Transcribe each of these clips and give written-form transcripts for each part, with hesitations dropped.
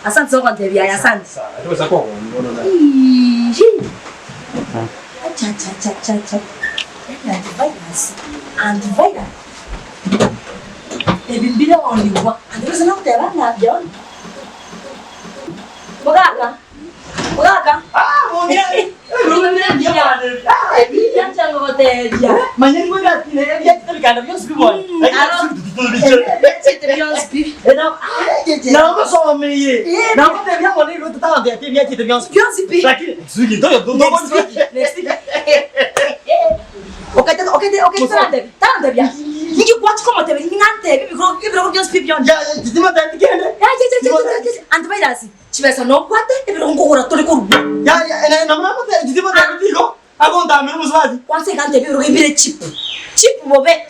Asante ase ogontebia aya, asante. Achachachachacha. Yaani antivirus, antivirus. Ebi mbire onigwa. Antivirus nagoteba ng'a biondo. Mogaka, mogaka. Yancha ngogotebia. Ebiachete bionsi pi. Bionsi pi. Next week, next week. Okete okete okete tarantebia, tarantebia. Ninki gwachia komotebia ng'a ntebie ebikoro ebirogo bionsi pi bionsi. Ya ya ya ya ya ya antivirus chibesa nobwate ebirogo nkogora tore korwa. Kwanza iga ntebie ebirogo ebire cheap, cheap bobe.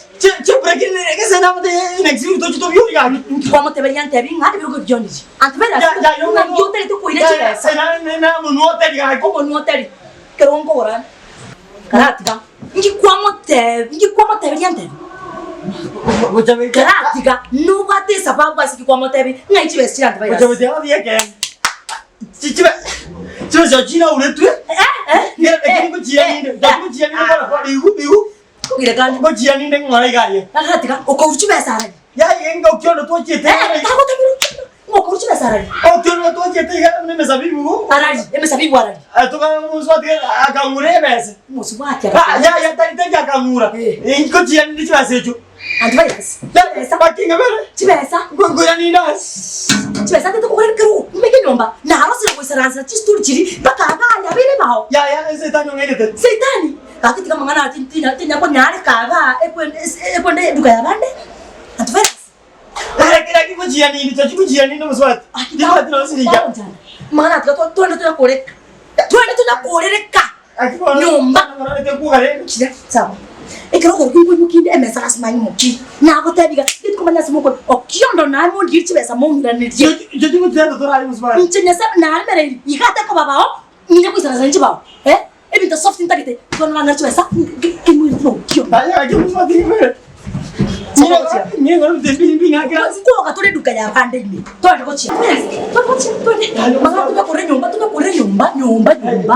Inki kwamoteberia ntebi ng'a ebirogo ebi bionsi antivirus ng'a otagete koira chibesa. Omonwa otari kerogo nkogora. Karatiga, inki kwamotebi, inki kwamoteberia ntebi? Karatiga, nobwate esababu ase ki kwamotebi ng'a chibesa chiranto bairase. Karatiga, okourwa chibesa arari. Tagotabera okiondo. Ng'okorwa chibesa arari. Okiondo twachete iga buna emesabibu. Arari, emesabibu arari. Tukamosubati akang'ura ebesa. Omosubati Ah, akang'ura. yaya tari tari akang'ura. Eh. Inko chianinde chibesa echio. Antivirus. Chibesa. Baking'abere. Chibesa. Nkoiraninde ase. Chibesa ntete kogora ekerogo mbeke nyomba. Narosire goisaransera chisituri chiri mpaka abaya abere bao. Yaya esetani ong'ainete. Setani, gaki tiga amang'ana aya tinti tinya konyareka igaa ekwende ekwende eduka yabande. Antivirus. Mang'ana tiga twende tonya koreka twende tonya korereka nyomba Kira sawa ekero okorokwa nkoimokia inde emesa ase manyimoki nagotebi iga rituko manye ase mokore okiondo naye mondigerie chibesa mong'iranerie inche nyasae naremereiri iga atekoba bao ninye goisaransa inche bao eh ebinto soft ntagete bono bang'ira chibesa kimoirete nokiondo. Nkoga tore eduka ya bande ime twende gochia twende gochia twende mang'ana tobekore nyomba tobekore nyomba nyomba nyomba.